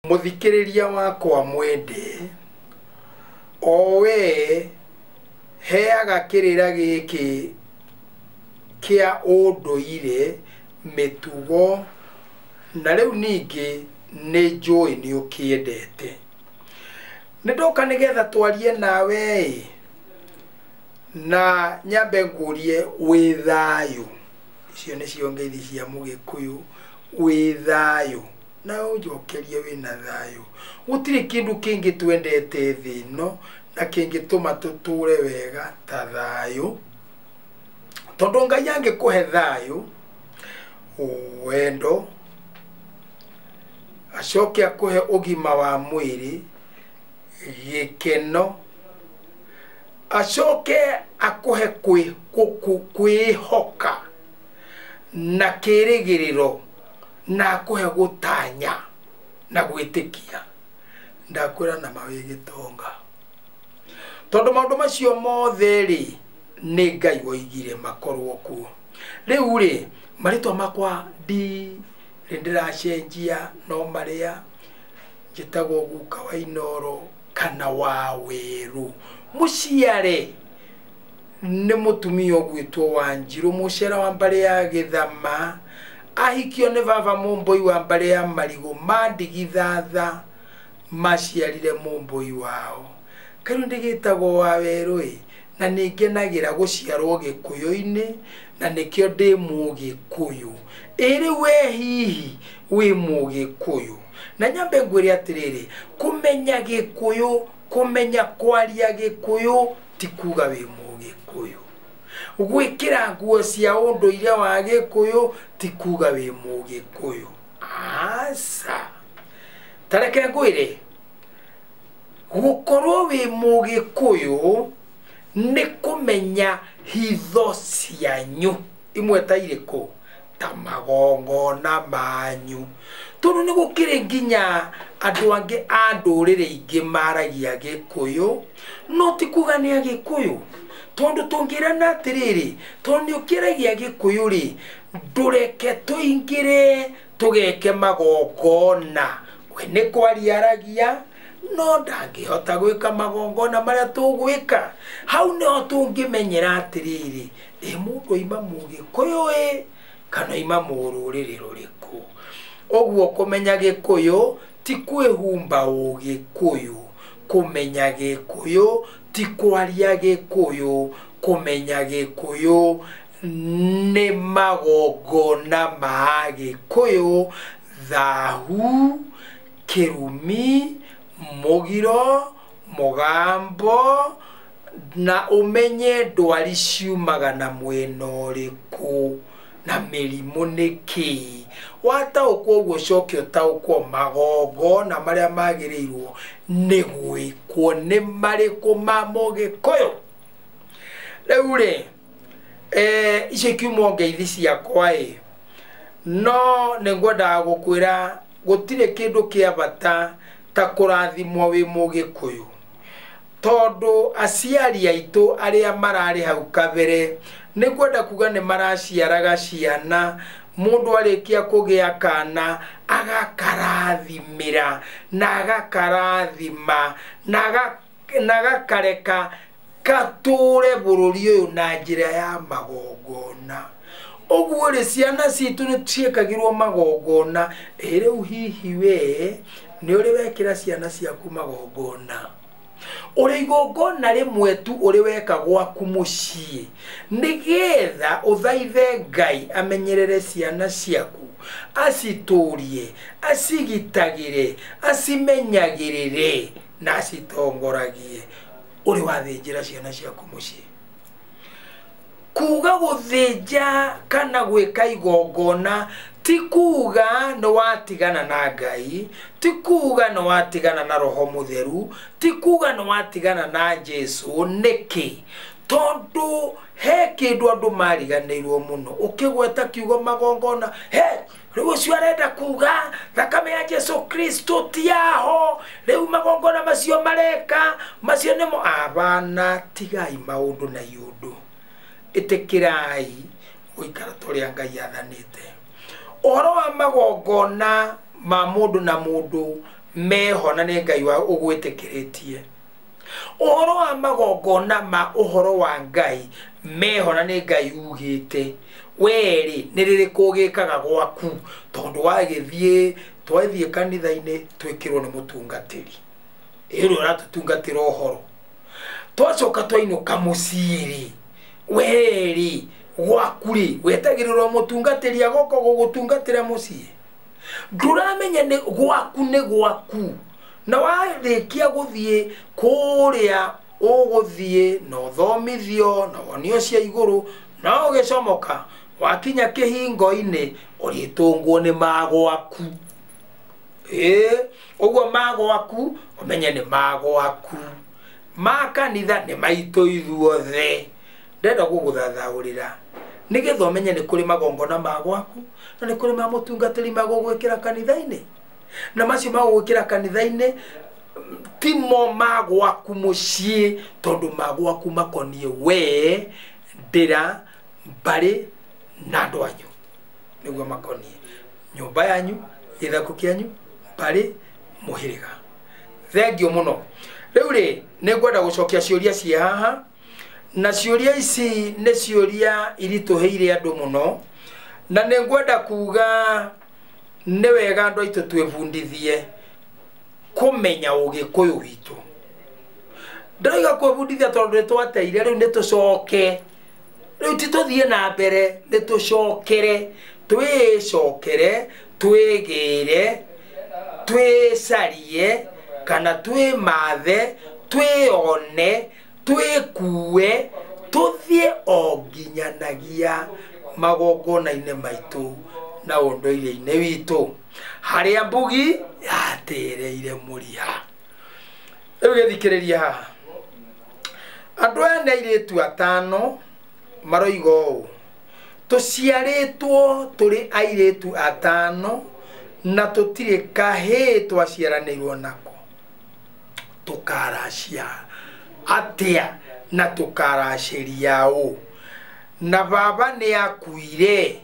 Mũthikĩrĩria wakwa mwende, o we heaga kĩrĩra gĩkĩ kĩa ũndũire, mĩtugo, na rĩu ningĩ nĩ njũĩ nĩ ũkĩendete. Nĩ ndoka nĩgetha twarie nawe ĩ, na nyambe ngũrie wĩ thayũ. Icio nĩcio ngeithi cia Mũgĩkũyũ, wĩ thayũ. Na ũnjokerie wĩna thayũ. Gũtirĩ kĩndũ kĩngĩ twendete thĩ ĩno na kĩngĩtũma tũtũre wega ta thayũ. Tondũ Ngai angĩkũhe thayũ, wendo, acoke akũhe ũgima wa mwĩrĩ, gĩkeno, acoke akũhe kwĩhoka na kĩrĩgĩrĩro, na akũhe gũtanya na gwĩtĩkia, ndakwĩra na ma wĩ gĩtonga. Tondũ maũndũ macio mothe rĩ, nĩ Ngai woigire makorwo kuo. Rĩu rĩ, marĩtwa makwa ndirĩ ndĩracenjia, no marĩa njĩtagwo guka wa Inooro kana wa Werũ. Mũciare nĩ mũtumia ũgwĩtwo Wanjirũ, mũcera wa mbarĩ ya Gĩthama, ahikio nĩ baba Mũmbũi wa mbarĩ ya Marigũ, mandigithatha maciarire Mũmbũi wao. Kairũ ndĩgĩtagwo wa Werũ ĩ, na nĩ ngenagĩra gũciarwo Gĩkũyũ-inĩ, na nĩkĩo ndĩ Mũgĩkũyũ. Ĩ rĩu we hihi wĩ Mũgĩkũyũ? Na nyambe ngwĩre atĩrĩrĩ, kũmenya Gĩkũyũ, kũmenya kwaria Gĩkũyũ ti kuga wĩ Mũgĩkũyũ. Gwĩkĩra nguo cia ũndũire wa Gĩkũyũ ti kuga wĩ Mũgĩkũyũ. Aca. Ta reke ngwĩre, gũkorwo wĩ Mũgĩkũyũ nĩ kũmenya hitho cianyu imwe ta irĩkũ, ta magongona manyu. Tondũ nĩ gũkĩrĩ nginya andũ angĩ a ndũrĩrĩ ingĩ maragia Gĩkũyũ, no ti kuga nĩ Agĩkũyũ. Tondũ tũngĩrana atĩrĩrĩ, tondũ nĩ ũkĩaragia Gĩkũyũ rĩ, ndũreke tũingĩre tũgeke magongona. We nĩ kwaria aragia, no ndangĩhota gwĩka magongona marĩa tũgwĩka. Hau nĩho tũngĩmenyera atĩrĩrĩ, ĩ mũndũ oima Mũgĩkũyũ ĩ, kana oima mũrũrĩrĩ rũrĩkũ. Ũguo kũmenya Gĩkũyũ ti kwĩhumba ũgĩkũyũ. Kũmenya Gĩkũyũ ti kwaria Gĩkũyũ. Kũmenya Gĩkũyũ nĩ magongona ma Gĩkũyũ, thahu, kĩrumi, mũgiro, mũgambo, na ũmenye ndwari ciumaga na mwena ũrĩkũ, na mĩrimũ nĩ kĩĩ. Wataũkwo ũguo ũcoke ũtaũkwo magongona marĩa magĩrĩirwo nĩ gwĩkwo nĩ marĩkũ ma Mũgĩkũyũ. Rĩu rĩ, icio ikiuma ngeithi ciakwa ĩ, no nĩ ngwendaga gũkwĩra gũtirĩ kĩndũ kĩa bata ta kũrathimwo wĩ Mũgĩkũyũ. Tondũ aciari aitũ arĩa mararĩ hau kabere, nĩ ngwenda kuga nĩ maraciaraga ciana, mũndũ arĩkia kũgĩa kana agakarathimĩra na agakarathima na agakareka gatũre bũrũri ũyũ na njĩra ya magongona. Ũguo rĩ, ciana citũ nĩ ciĩkagĩrwo magongona. Ĩ rĩu hihi we nĩ ũrĩ wekĩra ciana ciaku magongona? Ũrĩ igongona rĩmwe tu ũrĩ weka gwaku mũciĩ, nĩgetha ũthaithe Ngai amenyerere ciana ciaku, acitũrie, acigitagĩre, acimenyagĩrĩre na acitongoragie. Ũrĩ wathĩnjĩra ciana ciaku mũciĩ? Kuga gũthĩnja kana gwĩka igongona ti kuga nĩ watigana na Ngai, ti kuga nĩ watigana na Roho Mũtheru, ti kuga nĩ watigana na Jesũ. Nĩkĩ? Tondũ he kĩndũ andũ mariganĩirwo mũno. Ũkĩgweta kiugo magongona, he rĩu ũcio arenda kuga thakame ya Jesũ Kristo ti yaho, rĩu magongona macio mareka macio nĩmo. Abana, tigai maũndũ na iũndũ, ĩtĩkĩrai gũikara ta ũrĩa Ngai athanĩte. Ũhoro wa magongona ma mũndũ na mũndũ meho na nĩ Ngai wa ũgwĩtĩkĩrĩtie. Ũhoro wa magongona ma ũhoro wa Ngai meho na nĩ Ngai ugĩte. Werĩ nĩ rĩrĩkũ ũgĩkaga gwaku tondũ wagĩthiĩ twathiĩ kanitha-inĩ twĩkĩrwo nĩ mũtungatĩri ĩrĩ ũratũtungatĩra ũhoro twacoka twainũka mũciĩ-rĩ werĩ gwaku rĩ wetagĩrĩrwo mũtungatĩri agoka gũgũtungatĩra mũciĩ ndũramenya nĩ gwaku nĩ gwaku na warĩkia gũthiĩ kũrĩa ũgũthiĩ na ũthomithio na wonio cia igũrũ na ũgĩcomoka wakinya kĩhingo-inĩ ũrĩtũngwo nĩ magwaku. Ũguo magwaku ũmenye nĩ magwaku ma kanitha nĩ maitũ ithuothe. Ndenda gũgũthathaũrĩra nĩgetha ũmenye nĩ kũrĩ magongona ma gwaku na nĩ kũrĩ ma mũtungatĩri magũgwĩkĩra kanitha-inĩ na macio magũgwĩkĩra kanitha-inĩ timo ma gwaku mũciĩ tondũ ma gwaku makoniĩ we ndĩra mbarĩ na andũ anyu nĩguo makoniĩ nyũmba yanyu gĩthako kĩanyu mbarĩ mũhĩrĩga. Thengiũ mũno. Rĩu rĩ nĩ ngwenda gũcokia ciũria ciĩ haha na ciũria ici nĩ ciũria iritũhĩire andũ mũno na nĩ ngwenda kuga nĩ wega andũ aitũ twĩbundithie kũmenya ũgĩkũyũ witũ. Ndĩroiga kwĩbundithia tondũ nĩ twateire rĩu nĩ tũcoke rĩu ti tũthiĩ na mbere nĩ tũcokere twĩcokere twĩgĩre twĩcarie kana twĩmathe twĩone twĩkue tũthiĩ o nginyanagia magongona-inĩ maitũ na ũndũire-inĩ witũ harĩa mbugi yatereire mũriha. Rĩu gĩthikĩrĩria haha andũ aya nĩ airĩtu atano maroiga ũũ tũciarĩtwo tũrĩ airĩtu atano na tũtirĩ kahĩĩ twaciaranĩirwo nako tũkaracia atĩa na tũkaracĩria ũ na baba nĩ akuire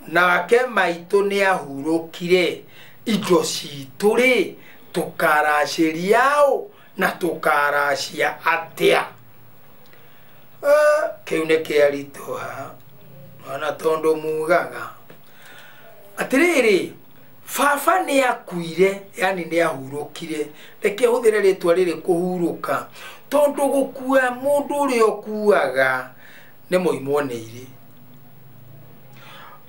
nake maitũ nĩ ahurũkire indo citũ rĩ tũkaracĩria ũ na tũkaracia atĩa. Kĩu nĩ kĩaritũha ona tondũ mugaga atĩrĩrĩ baba nĩ akuire yani nĩ ahurũkire reke hũthĩre rĩtwa rĩrĩ kũhurũka tondũ gũkua mũndũ ũrĩa ũkuaga nĩ mũimwo nĩ irĩ.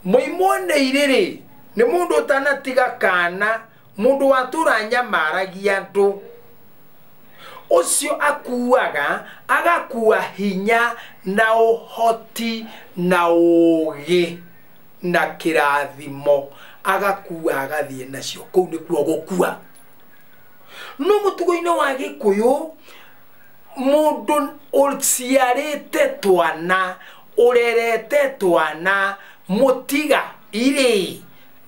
Mũimwo nĩ irĩ rĩ nĩ mũndũ ũtanatiga kana mũndũ watũra nyamaragia andũ ũcio akuaga agakua hinya na ũhoti na ũũgĩ na kĩrathimo agakua agathiĩ nacio kũu nĩkuo gũkua. No mũtugo-inĩ wa Gĩkũyũ mũndũ ũciarĩte twana ũrerete twana mũtiga irĩ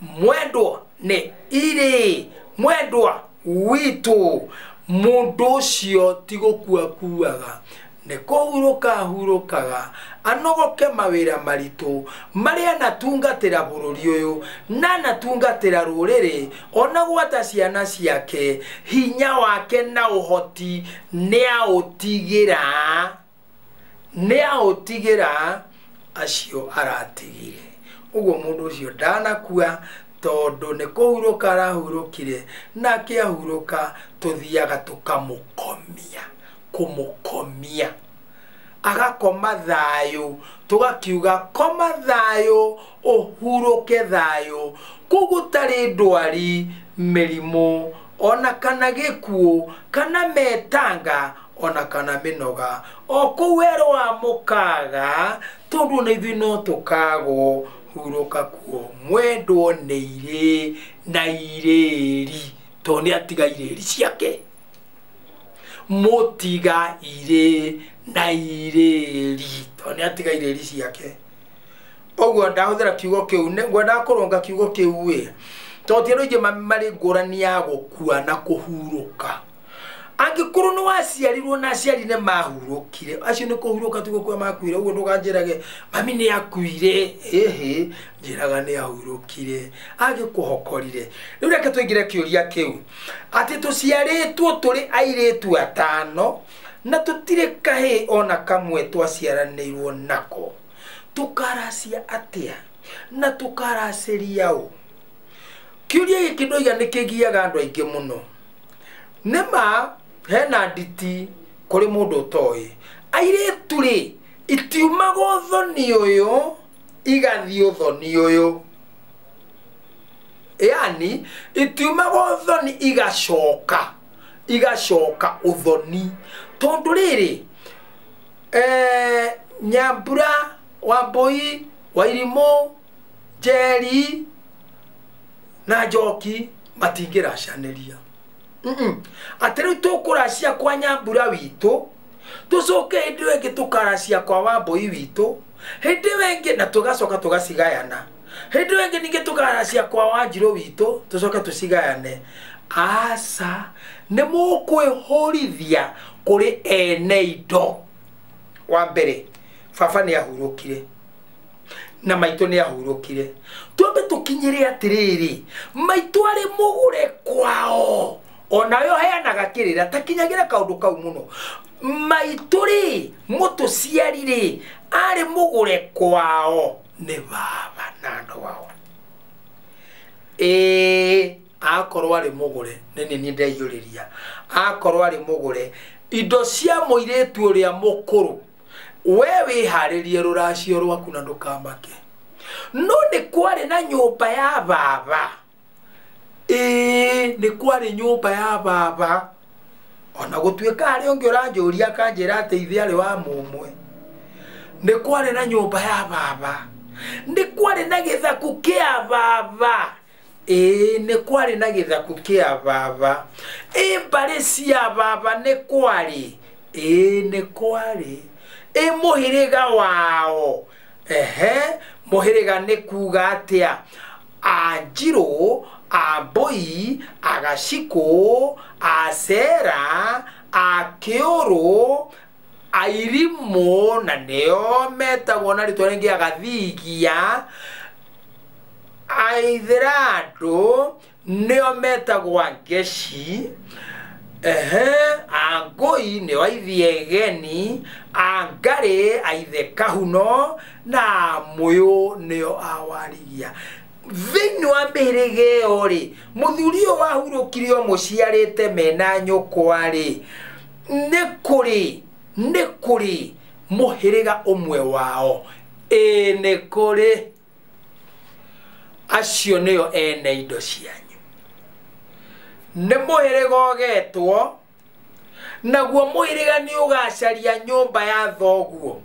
mwendwa nĩ irĩ mwendwa witũ mũndũ ũcio ti gũkua kuaga nĩ kũhurũka ahurũkaga anogoke mawĩra maritũ marĩa anatungatĩra bũrũri ũyũ na anatungatĩra rũrĩrĩ ona gwata ciana ciake hinya wake na ũhoti nĩ aũtigĩra acio aratigire. Ũguo mũndũ ũcio ndanakua tondũ nĩ kũhurũka arahurũkire nake ahurũka tũthiaga tũkamũkomia kũmũkomia agakoma thayũ tũgakiuga koma thayũ ũhurũke thayũ kũu gũtarĩ ndwari mĩrimũ ona kana gĩkuũ kana metanga ona kana mĩnoga o kũu werũ wa mũkaga tondũ ona ithuĩ no tũkagwo hurũka kuo mwendwo nĩ irĩ na irĩri tondũ nĩ atiga irĩri ciake mũtiga irĩ na irĩri tondũ nĩ atiga irĩri ciake. Ũguo ndahũthĩra kiugo kĩu ngwendaga kũrũnga kiugo kĩu ĩ tondũ ti andũ aingĩ marĩ ngũrani ya gũkua na kũhurũka. Angĩkorwo nĩ waciarirwo na aciari nĩ mahurũkire, acio nĩ kũhurũka tu gũkua makuire, ũguo ndũkanjĩrage mami nĩ akuire, ĩhĩ, njĩraga nĩ ahurũkire, agĩkũhokorire. Rĩu reke tũingĩre kĩũria kĩu, atĩ tũciarĩtwo tũrĩ airĩtu atano na tũtirĩ kahĩĩ ona kamwe twaciaranĩirwo nako, tũkaracia atĩa na tũkaracĩria ũ? Kĩũria gĩkĩ ndoiga nĩ kĩgiaga andũ aingĩ mũno. Nĩma hena nditi kũrĩ mũndũ ũtoĩ. Airĩtu rĩ, itiumaga ũthoni ũyũ igathiĩ ũthoni ũyũ, yani itiumaga ũthoni igacoka igacoka ũthoni. Tondũ rĩrĩ, Nyambura, Wambui, Wairimũ, Njeri na Njoki matingĩracanĩria. Atĩ rĩu tũkũracia kwa Nyambura witũ, tũcoke hĩndĩ ĩyo ĩngĩ tũkaracia kwa Wambui witũ, hĩndĩ ĩyo ĩngĩ na tũgacoka tũgacigayana, hĩndĩ ĩyo ĩngĩ ningĩ tũkaracia kwa Wanjirũ witũ, tũcoke tũcigayane. Aca, nĩ mũkwĩhũrithia kũrĩ ene indo. Wa mbere, baba nĩ ahurũkire na maitũ nĩ ahurũkire. Twambe tũkinyĩre atĩrĩrĩ, maitũ arĩ mũgũre kwao, onawe ũheanaga kĩrĩra, ta kinyagĩra kaũndũ kau mũno. Maitũ rĩ, mũtũciari rĩ, arĩ mũgũre kwao nĩ baba na andũ ao. Ĩĩ, akorwo arĩ mũgũre, nĩ niĩ ndeiyũrĩria, akorwo arĩ mũgũre, indo cia mũirĩtu ũrĩa mũkũrũ, we wĩharĩrie rũracio rwaku na ndũkamake. No nĩ kwarĩ na nyũmba ya baba. Ĩĩ, nĩ kwarĩ nyũmba ya baba. Ona gũtuĩka harĩ ũngĩ ũranjũria akanjĩra atĩ ithe arĩ wa mũmwe. Nĩ kwarĩ na nyũmba ya baba. Nĩ kwarĩ na gĩthaku kĩa baba. Ĩĩ, nĩ kwarĩ na gĩthaku kĩa baba. Ĩ mbarĩ cia baba nĩ kwarĩ. Ĩĩ, nĩ kwarĩ. Ĩ mũhĩrĩga wao. Ehe, mũhĩrĩga nĩ kuga atĩa? Anjirũ, Ambui, Agacikũ, Acera, Akĩũrũ, Airimũ, na nĩo metagwo na rĩtwa rĩngĩ Agathigia, Aithĩrandũ nĩo metagwo Angeci, ehe, Angũi nĩo Aithiegeni, Angarĩ, Aithe Kahuno, na Amũyũ nĩo Awarigia. Thĩinĩ wa mĩhĩrĩga ĩyo rĩ, mũthuri ũyũ wahurũkire o mũciarĩte mena nyũkwa rĩ, nĩ kũrĩ mũhĩrĩga ũmwe wao. Ĩĩ, nĩ kũrĩ. Acio nĩo ene indo cianyu. Nĩ mũhĩrĩga ũgetwo, naguo mũhĩrĩga nĩ ũgacaria nyũmba ya thoguo.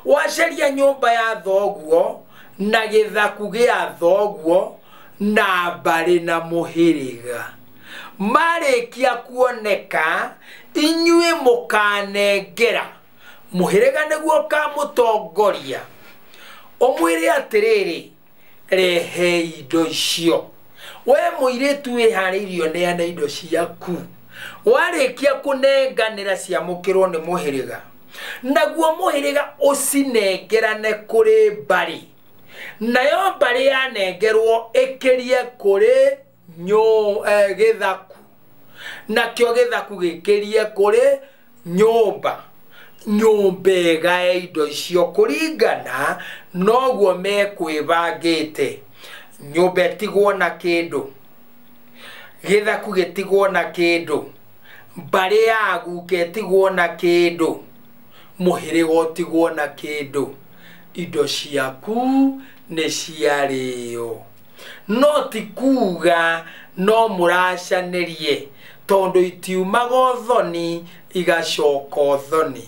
Wacaria nyũmba ya thoguo na gĩthaku gĩa thoguo na mbarĩ na mũhĩrĩga. Marĩkia kuoneka, inyuĩ mũkanengera. Mũhĩrĩga nĩguo ũkamũtongoria. Ũmwĩre atĩrĩrĩ, rehe indo icio. We mũirĩtu wĩharĩirio neana indo ciaku. Warĩkia kũnenganĩra ciamũkĩrwo nĩ mũhĩrĩga. Naguo mũhĩrĩga ũcinengerane kũrĩ mbarĩ. Nayo mbarĩ yanengerwo ĩkĩrie kũrĩ gĩthaku. Nakĩo gĩthaku gĩkĩrie kũrĩ nyũmba. Nyũmba ĩgae indo icio kũringana noguo mekwĩbangĩte. Nyũmba ĩtigwo na kĩndũ, gĩthaku gĩtigwo na kĩndũ, mbarĩ ya guka ĩtigwo na kĩndũ, mũhĩrĩga ũtigwo na kĩndũ. Indo ciaku nĩ ciarĩo. No ti kuga no mũracanĩrie, tondũ itiumaga ũthoni igacoka ũthoni.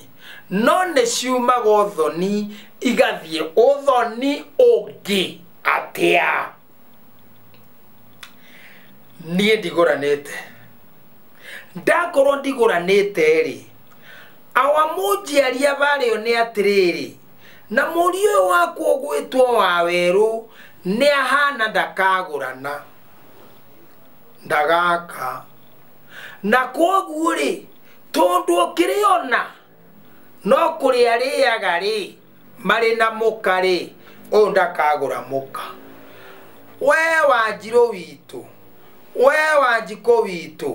No nĩ ciumaga ũthoni igathiĩ ũthoni ũngĩ. Atĩa? Niĩ ndigũranĩte. Ndakorwo ndigũranĩte rĩ, awa mũnjiaria barĩo nĩ atĩrĩrĩ, na mũriũ ũyũ wakwa ũgwĩtwo wa werũ nĩ ahana ndakagũrana, ndagaka. Na kwoguo rĩ, tondũ ũkĩrĩona no kũrĩa rĩaga rĩ, marĩ na mũka rĩ, ũyũ ndakagũra mũka. We Wanjirũ witũ, we Wanjikũ witũ,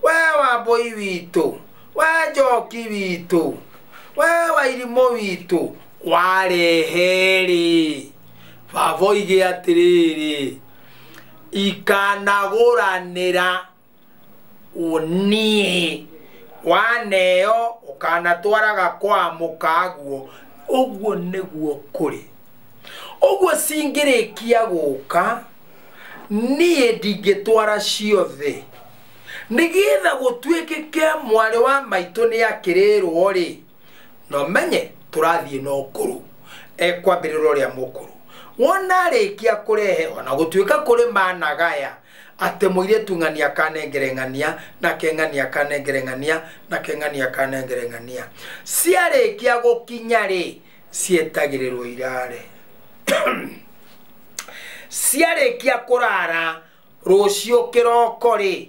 we Wambũi witũ, we Njoki witũ, we Wairimũ witũ, warehe rĩ, baba oige atĩrĩrĩ, ikanagũranĩra niĩ waneo ũkanatwaraga kwa mũkaguo. Ũguo nĩguo kũrĩ. Ũguo cingĩrĩkia gũka, niĩ ndingĩtwara ciothe, nĩgetha gũtuĩkĩke mwarĩ wa maitũ nĩ akĩrĩrwo rĩ, no menye tũrathiĩ na ũkũrũ, ekwambĩrĩra ũrĩa mũkũrũ. Wona arĩkia kũrehe, ona gũtuĩka kũrĩ managaya atĩ mũirĩtu ng'ania kanengere ng'ania, nake ng'ania kanengere ng'ania, nake ng'ania kanengere ng'ania. Ciarĩkia gũkinya rĩ, cietagĩrĩrwo irare. Ciarĩkia kũrara rũciũ kĩroko rĩ,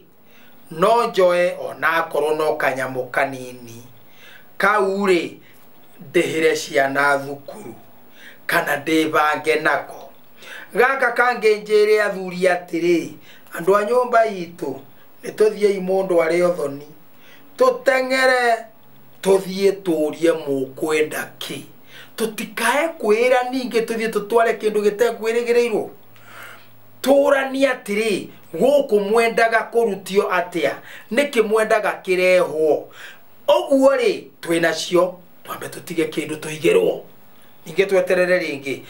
no njoe onakorwo no kanyamũ kanini kau rĩ, ndĩhĩre ciana thukuru kana ndĩbange nako. Gaka kangĩ njĩre athuri atĩrĩ, andũ a nyũmba itũ nĩtũthiĩi mũndũ arĩ ũthoni, tũteng'ere tũthiĩ tũrie mũkwenda kĩ, tũtikae kwĩra ningĩ tũthiĩ tũtware kĩndũ gĩtekwĩrĩgĩrĩirwo. Tũranie atĩrĩ, gũkũ mwendaga kũrutio atĩa, nĩkĩ mwendaga kĩrehwo. Ũguo rĩ, twĩnacio twambe tũtige kĩndũ tũigĩrwo, ningĩ tweterere rĩngĩ.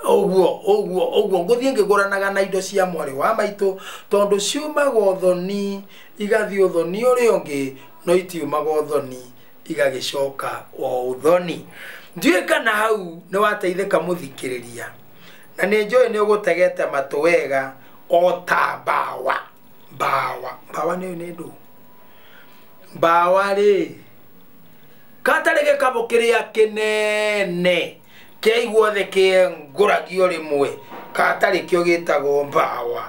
Ũguo ũguo ũguo ngũthiĩ ngĩgũranaga na indo cia mwarĩ wa maitũ, tondũ ciumaga ũthoni igathiĩ ũthoni ũrĩa ũngĩ, no itiumaga ũthoni igagĩcoka o ũthoni. Ndiũĩ kana hau nĩ wateithĩka mũthikĩrĩria, na nĩ njũĩ nĩ ũgũtegete matũ wega o ta mbawa. Mbawa, mbawa nĩ nĩ ndũ? Mbawa rĩ, katarĩ gĩkabũ kĩrĩa kĩnene kĩaigwo thĩ kĩengũragio rĩmwe, katarĩ kĩo gĩtagwo mbawa.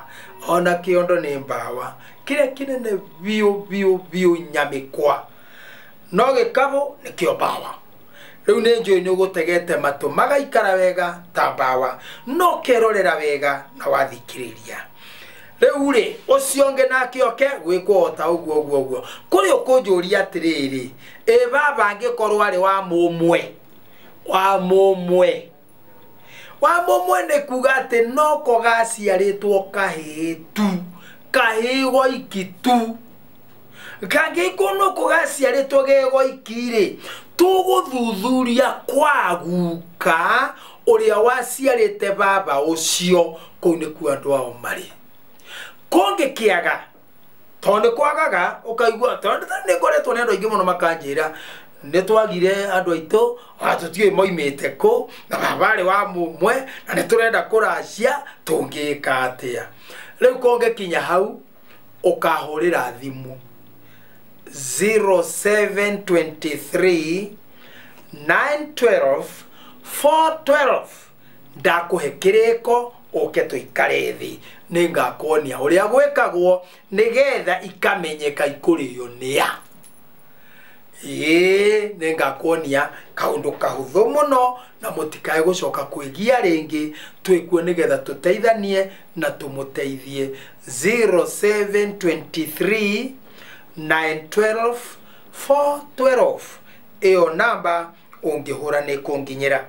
Ona kĩondo nĩ mbawa, kĩrĩa kĩnene biũ biũ biũ nyamĩkwa, no gĩkabũ nĩkĩo mbawa. Rĩu nĩ njũĩ nĩ ũgũtegete matũ magaikara wega ta mbawa, no kerorera wega na wathikĩrĩria. Rĩu rĩ, ũcio ũngĩ nake oke gwĩkwo o ta ũguo ũguo ũguo. Kũrĩ ũkũnjũria atĩrĩrĩ, ĩ baba angĩkorwo arĩ wa mũmwe, wa mũmwe, wa mũmwe nĩ kuga atĩ noko gaciarĩtwo kahĩĩ tu, kahĩĩ goiki tu. Kangĩkorwo noko gaciarĩtwo ge goiki rĩ, tũgũthuthuria kwa guka ũrĩa waciarĩte baba ũcio, kũu nĩkuo andũ ao marĩ. Kũngĩkĩaga, tondũ nĩ kwagaga, ũkaigua, tondũ nĩ ngoretwo nĩ andũ aingĩ mũno makanjĩra nĩ twagire andũ aitũ, ona tũtiũĩ moimĩte kũ, na baba arĩ wa mũmwe, na nĩ tũrenda kũracia, tũngĩka atĩa? Rĩu kũngĩkinya hau, ũkahũrĩra thimũ 0723 912 412, ndakũhe kĩrĩko ũke tũikare thĩ, nĩngakuonia ũrĩa gwĩkagwo nĩgetha ikamenyeka ikũrĩo nĩa. Ĩĩ, nĩngakuonia kaũndũ kahũthũ mũno, na mũtikae gũcoka kwĩgia rĩngĩ, twĩkuo nĩgetha tũteithanie na tũmũteithie. 0723 912 412, ĩyo namba ũngĩhũra nĩ kũnginyĩra.